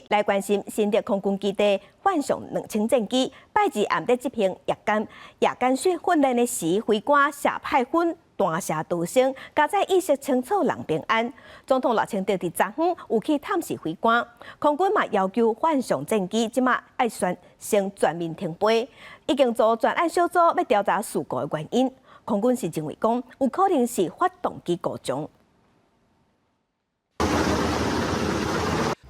來關心新竹空軍基地幻象2000戰機，拜二暗咧執行夜間訓練的時，飛官謝派芬彈射逃生，佳哉意識清楚人平安。總統賴清德佇昨昏有去探視飛官，空軍嘛要求幻象戰機這馬愛先全面停飛，已經組專案小組欲調查事故的原因。空軍是認為講有可能是發動機故障。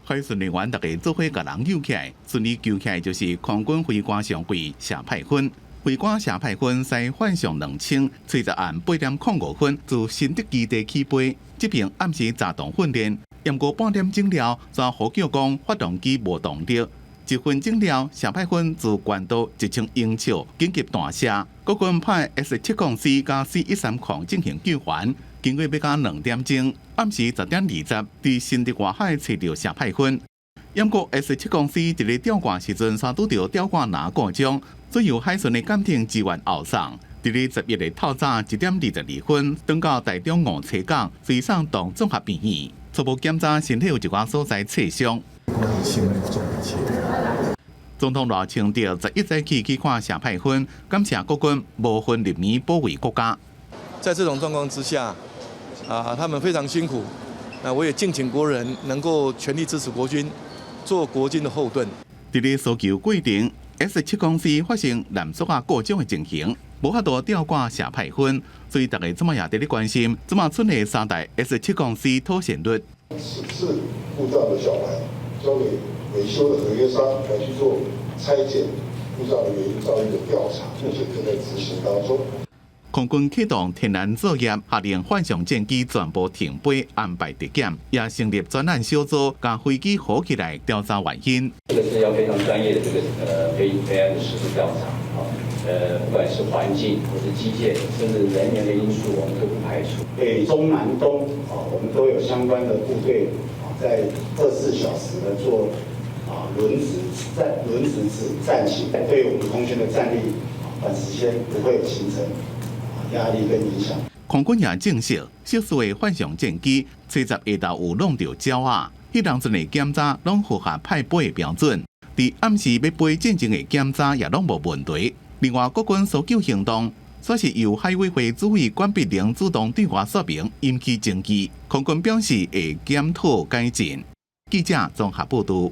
海巡人員逐家做伙共人救起來，順利救起來就是空軍飛官上尉謝派芬。飛官謝派芬駛幻象2000，初十暗8點05分自新竹基地起飛，執行暗時閘動訓練。毋過半點鐘了，煞呼叫講發動機無動力。1分鐘了，謝派芬自關島1000英尺緊急彈射，國軍派 S-70C 佮 C-130進行救援。經過欲到2點鐘，暗時10點20，佇新竹外海揣著謝派芬。毋過 S-70C 佇咧吊掛時陣，煞拄著吊掛籃故障，所以由海巡的艦艇支援後送。佇咧11日透早1點22分，轉到台中梧棲港，隨送到綜合病院。初步檢查身體有一寡所在擦傷。總統賴清德11早起去看謝派芬，感謝國軍無分立場保衛國家。在這種狀況之下，啊，他們非常辛苦。那我也敬請國人能夠全力支持國軍，做國軍的後盾。佇咧搜救過程，S-70C 發生纜索仔故障的情形，無法度吊掛謝派芬，所以大家這馬也佇咧關心，這馬出的三代 S-70C 妥善率。此次故障的絞盤交給維修的合約商來去做拆解故障的原因噪音的調查，目前正在執行當中。空軍啟動天然作業，下令幻象戰機全部停飛，安排特檢，也成立專案小組，共飛機好起來調查原因。這個是要非常專業的這個飛安的實施調查，啊，不管是環境或是機械，甚至人員的因素，我們都不排除。北中南東啊，我們都有相關的部隊啊，在24小時的做啊輪值戰勤，對我們空軍的戰力短時間不會形成壓力跟影響。空軍也證實，涉事的幻象戰機，初十下晝有弄著鳥仔，彼當陣的檢查攏符合派飛的標準，佇暗時欲飛進前的檢查也攏無問題。另外，國軍搜救行動，煞是由海委會主委管碧玲主動對外說明，引起爭議。空軍表示會檢討改進。記者綜合報道。